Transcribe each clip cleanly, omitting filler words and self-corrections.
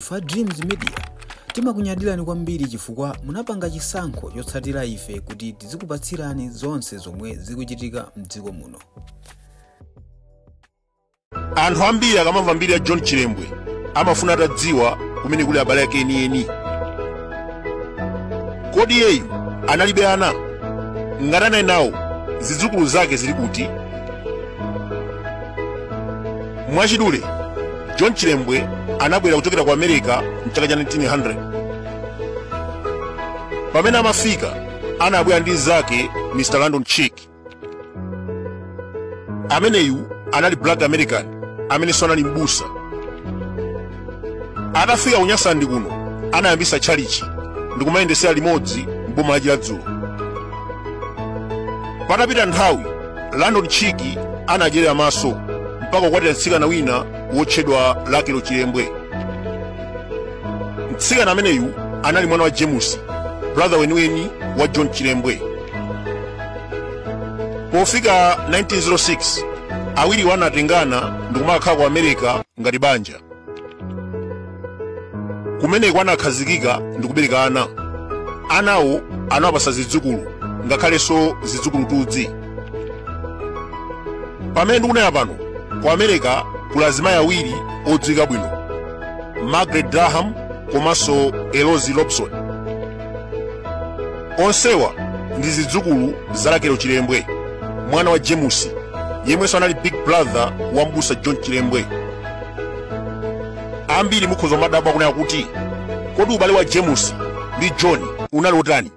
Ife Dreams Media timakunyadirani kwambiri chifukwa munapanga chisankho chotsatira ife kuti tizikupatsirani zonse zomwe zikuchitika mdziko muno. Anthu ambiri akamamva mbiri ya John Chilembwe amafuna atadziwa kumene kuli abale ake enieni. Kodi iyeyu analibe ana? Ngati anali nawo, zidzukulu zake zili kuti? Mwachidule, John Chilembwe anabwera kuchokera ku America mchaka cha 1900. Pamene amafika, anabwera ndi mnzake Mr. Landon Chick. Ameneyu anali Black American amenenso anali mbusa. Atafika ku Nyasalandi kuno, anayambisa tchalichi ndikumayendesera limodzi m'boma la Chiradzulu. Patapita nthawi, Landon Chick anadyerera maso mpaka kukwatira mtsikana wina wotchedwa Lakelo Chilembwe. Mtsikana ameneyu anali mwana wa James, brother weniweni wa John Chilembwe. Pofika 1906, awiriwo anatengana ndikumakhala ku America ngati banja. Kumeneko anakhazikika ndikubereka ana. Anawo anawapasa zidzukulu, ngakhalenso zidzukulu tudzi. Pamene ndikunena pano, ku America kuli azimayi awiri odziwika bwino, Margaret Durham komanso Elozi Robson. Onsewa ndi zidzukulu za Lakelo Chilembwe, mwana wa James, yemwenso anali big brother wa mbusa John Chilembwe. Ambiri mukhoza kumadabwa kunena kuti kodi ubale wa James ndi John unali otani?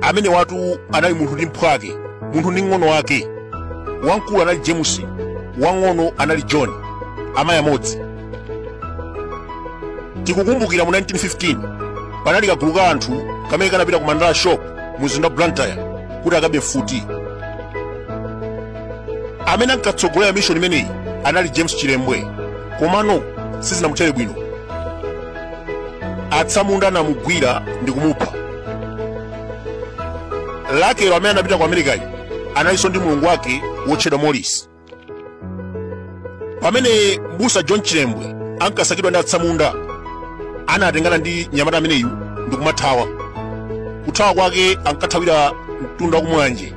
Amene watu anali munthu ndi mphwake, munthu ndi ng'ono wake. Wamkulu anali James, wang'ono anali John, amayi amodzi. Tikukumbukira mu 1915 panali kagulu ka anthu kamene kanapita ku Mandala Shop mu mzinda wa Blantyre kuti akabe mfuti. Amene ankatsogolera mission imeneyi anali James Chilembwe, komano sizinamuthere bwino. Atsamunda anamugwira ndi kumupha. Lakelo amene anapita ku Amerikayi analinso ndi mulongo wake wotchedwa Morris. Pamene mbusa John Chilembwe ankasakidwa ndi atsamunda, anatengana ndi nyamata ameneyu ndi kumathawa. Kuthawa kwake ankathawira mtunda wakumwanje,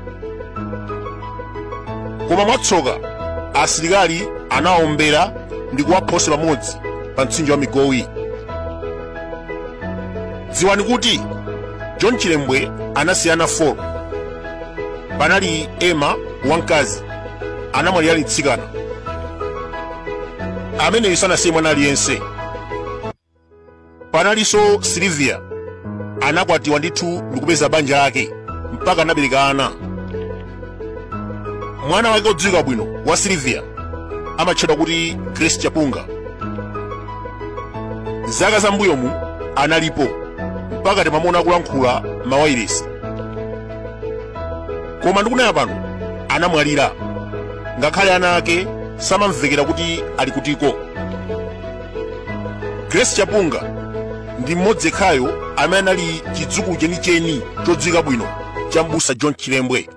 koma mwatsoka asilikali anawaombera ndi kuwaphosa pamodzi pa mtsinje wa Migowi. Dziwani kuti John Chilembwe anasiya ana 4. Panali Emma wamkazi, anamwalira ali mtsikana. Ameneyu sanasiye mwana aliyense. Panalinso Silvia, anakwatiwa ndithu ndikupeza banja lake mpaka anabereka ana. Mwana wake odziwika bwino wa Silvia amatchedwa kuti Grace Chapunga. Zaka za mbuyomu analipo mpaka timamuona akulankhula mawayilesi, koma ndikunena pano anamwalira, ngakhale ana ake samamvekera kuti ali kutiko. Grace Chapunga ndi mmodzi yekhayo amene anali chidzukulu chenicheni chodziwika bwino cha mbusa John Chilembwe.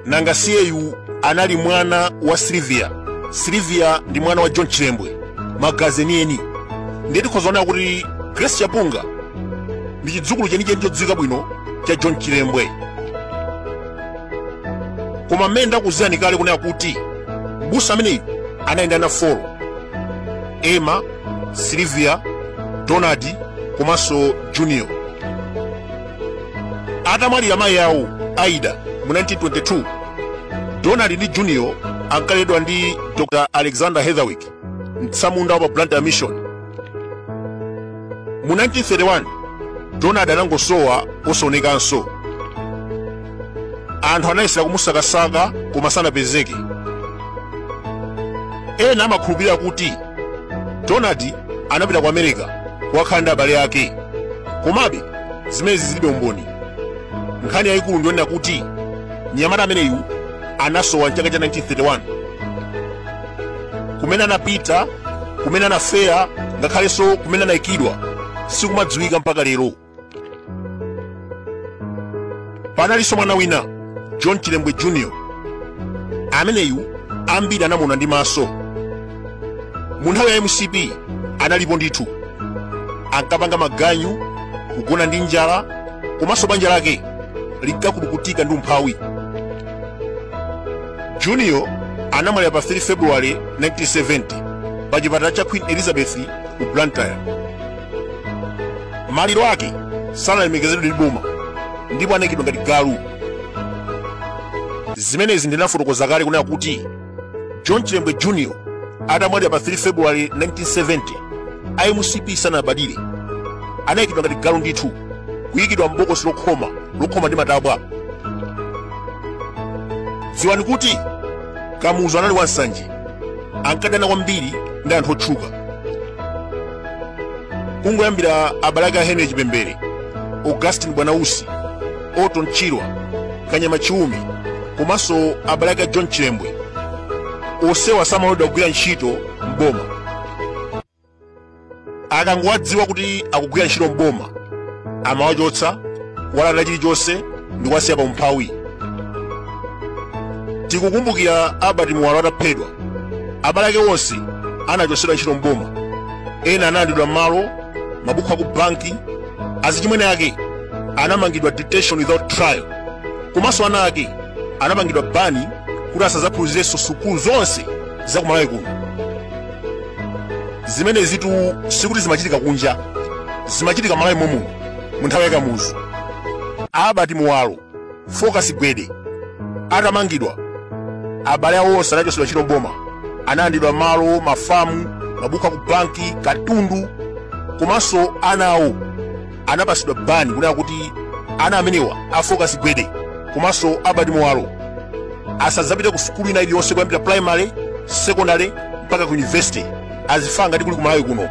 Nanga siyeyu anali mwana wa Silvia. Silvia ndi mwana wa John Chilembwe, magazi enieni. Ndiye tikhoza kuona kuti Grace Chapunga ndi chidzukulu chenicheni chodziwika bwino cha John Chilembwe. Koma mmene ndakuuzirani kale kunena kuti mbusa ameneyu anali ndi ana 4: Emma, Silvia, Donald komanso Junior. Atamwalira mayi awo Aida mu 1922, Donald ndi Junior ankaleredwa ndi Dr. Alexander Heatherwick, mtsamunda wa pa Blantyre Mission. Mu 1931 Donald anangosowa osaonekanso. Anthu anayesera kumusakasaka koma sanapezeke. Ena amakhulupirira kuti Donald anapita ku America kukakhala ndi abale ake, komabe zimenezi zilibe umboni. Nkhani yayikulu ndiyonena kuti mnyamata ameneyu anasowa mchaka cha 1931. Kumene anapita, kumene anafera, ngakhalenso kumene anayikidwa sikumadziwika mpaka lero. Panalinso mwana wina, John Chilembwe Junior. Ameneyu ambiri anamuona ndi maso. Mu nthawi ya MCP Analipo ndithu. Ankapanga maganyu, kugona ndi njala, komanso banja lake linkakulukutika ndi umphawi. Junior anamwalira pa 3 February 1970 pa chipatala cha Queen Elizabeth ku Blantyre. Maliro ake sanalemekezedwe ndi boma ndipo anayikidwa ngati galu. Zimenezi ndinafotokoza kale kunena kuti John Chilembwe Junior atamwalira pa 3 February 1970, MCP sanalabadire. Anayikidwa ngati galu ndithu, kuyikidwa m'bokosi lokhoma lokhoma ndi matabwa. Dziwani kuti Kamuzu anali wansanje, ankadana kwambiri ndi anthu otchuka. Kungoyambira abale ake a Henry Chipembere, Augustine Bwanausi, Orton Chirwa, Kanyama Chiume, komanso abale ake a John Chilembwe, onsewa samaloledwa kugwira ntchito m'boma. Akangowadziwa kuti akugwira ntchito m'boma, amawachotsa, kuwalanda chilichonse ndi kuwasiya pa umphawi. Tikukumbukira Albert Muwalo ataphedwa, abale ake onse anachotsedwa ntchito m'boma, ena analandidwa malo, mabuku aku banki, azichimwene ake anamangidwa detention without trial, komanso ana ake anapangidwa ban kuti asazaphunzirenso sukulu zonse za kumalawi kuno. Zimenezitu sikuti zimachitika kunja, zimachitika Malawi momuno mu nthawi ya Kamuzu. Albert Muwalo, Focus Gwede atamangidwa, abale awo onse anachotsedwa ntchito m'boma, analandidwa malo, mafamu, mabuku aku banki, katundu, komanso ana awo anapatsidwa ban kunena kuti ana amenewa a Focus Gwede komanso Albert Muwalo asadzapite ku sukulu ina iliyonse kuyambira primary, secondary mpaka ku university, azifa ngati kuli ku Malawi kuno.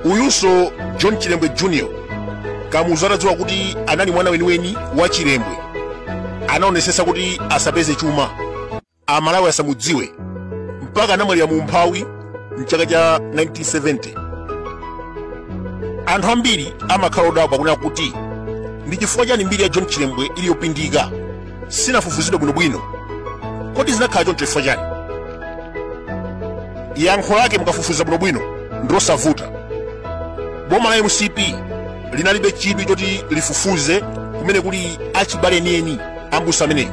Uyunso John Chilembwe Junior, Kamuzu atadziwa kuti anali mwana weniweni wa Chilembwe, anaonesesa kuti asapeze chuma, Amalawi asamudziwe, mpaka anamwalira mu umphawi mchaka cha 1970. Anthu ambiri amakhala odabwa kunena kuti ndi chifukwa chani mbiri ya John Chilembwe ili yopindika, sinafufuzidwe bwinobwino. Kodi zinakhala choncho chifukwa chani? Yankho lake mukafufuza bwinobwino ndilosavuta. Boma la MCP linalibe chidwi choti lifufuze kumene kuli achibale enieni ambusa ameneyo.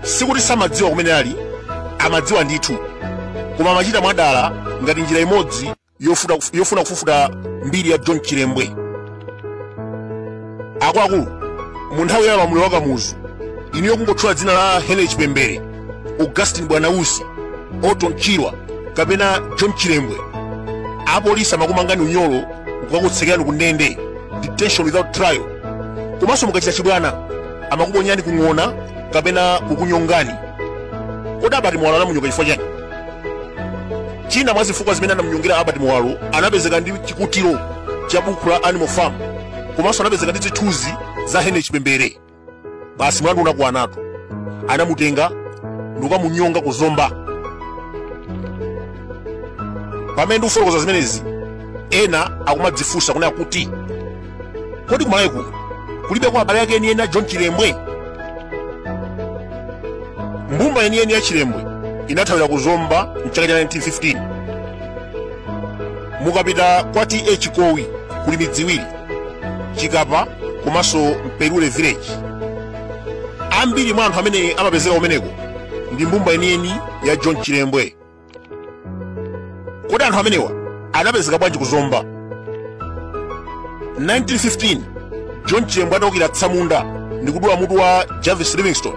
Sikuti samadziwa kumene ali, amadziwa ndithu, koma amachita mwadala ngati njira imodzi yofuna kufufuta mbiri ya John Chilembwe. Akuluakulu, mu nthawi ya ulamuliro wa Kamuzu, inuyo kungotchula dzina la Henry Chipembere, Augustine Bwanausi, Orton Chirwa kapena John Chilembwe, apolisi amakumangani unyolo nkukakutsekerani ku ndende, detention without trial, komanso mukachita chibwana amakuponyani kung'ona kapena kukunyongani. Kodi Albert Muwalo anamunyonga chifukwa chani? China mwa zifukwa zimene anamunyongera Albert Muwalo, anapezeka ndi chikutiro cha buku la Animal Farm, komanso anapezeka ndi zithunzi za Henry Chipembere. Basi, mlandu unakwanatu, anamutenga ndikukamunyonga ku Zomba. Pamene ndikufotokoza zimenezi, ena akumadzifunsa kunena kuti kodi kumalawi kuno kulibe kwa abale ake enieni a John Chilembwe? Mbumba yeniyeni ya Chilembwe inathawira ku Zomba mchaka cha 1915. Mukapita kwa T/A Chikowi kuli midzi iwiri, Chikapa komanso Mpelule village. Ambiri mwa anthu amene amapezeka kumeneko ndi mbumba yeniyeni ya John Chilembwe. Kodi anthu amenewa anapezeka bwanji ku Zomba? 1915 John Chilembwe atawukira atsamunda ndi kudula mutu wa Jarvis Livingstone,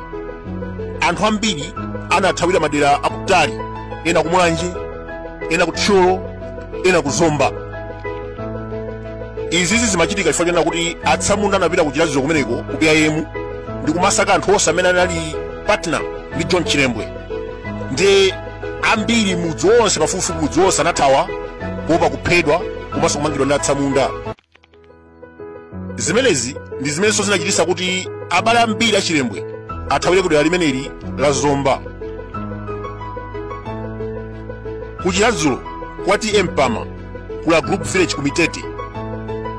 anthu ambiri anathawira madera akutali, ena ku Mulanje, ena ku Thyolo, ena ku Zomba. Izizi zimachitika chifukwa chonena kuti atsamunda anapita ku Chiradzulu kumeneko ku PIM ndi kumasaka anthu onse amene anali partner ndi John Chilembwe. Ndi ambiri mudzi wonse, pafupifupi mudzi wonse anathawa kuopa kuphedwa komanso kumangidwa ndi atsamunda. Zimenezi ndi zimenenso zinachititsa kuti abale ambiri a Chilembwe athawire ku dera limeneli la Zomba. Ku Chiradzulu kwa T/A Mpama kula group village ku Mitete,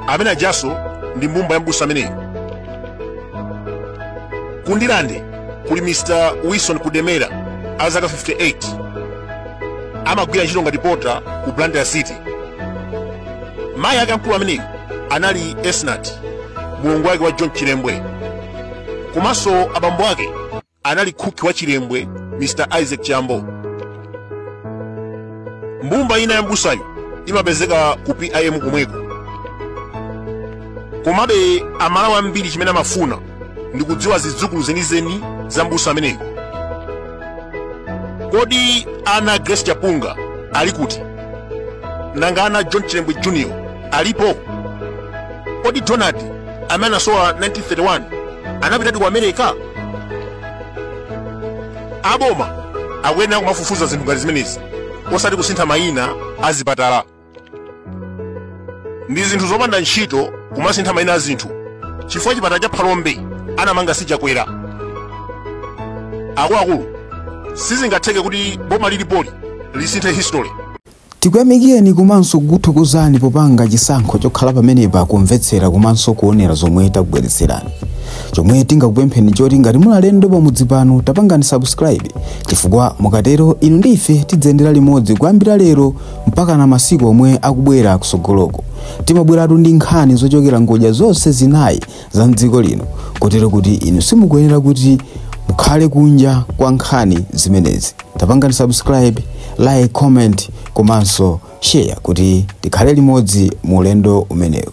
amene ajaso ndi mbumba ya mbusa ameneyo. Ku Ndirande kuli Mr Wilson Kudemera a zaka 58. Amagwira ntchito ngati porter ku Blantyre City. Mayi ake amkulu ameneyu anali Esnat, mulongo wake wa John Chilembwe, komanso abambo ake anali khukhi wa Chilembwe, Mr Isaac Chambo. Mbumba ina ya mbusayu imapezeka ku PIM komweko. Komabe Amalawi ambiri chimene amafuna ndi kudziwa zidzukulu zenizeni za mbusa ameneyu. Kodi ana Grace Chapunga ali kuti? Nanga ana John Chilembwe Junior alipo? Kodi Donald amene anasowa 1931 anapitadi ku America? Aboma akuyenera kumafufuza zinthu ngati zimenezi, osati kusintha mayina a zipatala. Ndi zinthu zopanda ntchito kumasintha mayina a zinthu, chifukwa chipatala cha Phalombe anamanga si Chakwera. Akuluakulu, sizingatheke kuti boma lilipoli lisinthe history. Tikuyamikeni komanso kukuthokozani popanga chisankho chokhala pamenepa kumvetsera komanso kuonera zomwe takubweretserani. Chomwe tingakupempheni choti ngati muli alendo pamudzi pano, tapangani subscribe, chifukwa mukatero inu ndi ife tidzayendera limodzi kuyambira lero mpaka na masiku omwe akubwera kusogoloko. Timabweratu ndi nkhani zochokera ngodya zonse zinayi za mdziko lino, kotero kuti inu simukuyenera kuti mukhale kunja kwa nkhani zimenezi. Tapangani subscribe, like, comment komanso share kuti tikhale limodzi mu ulendo umenewu.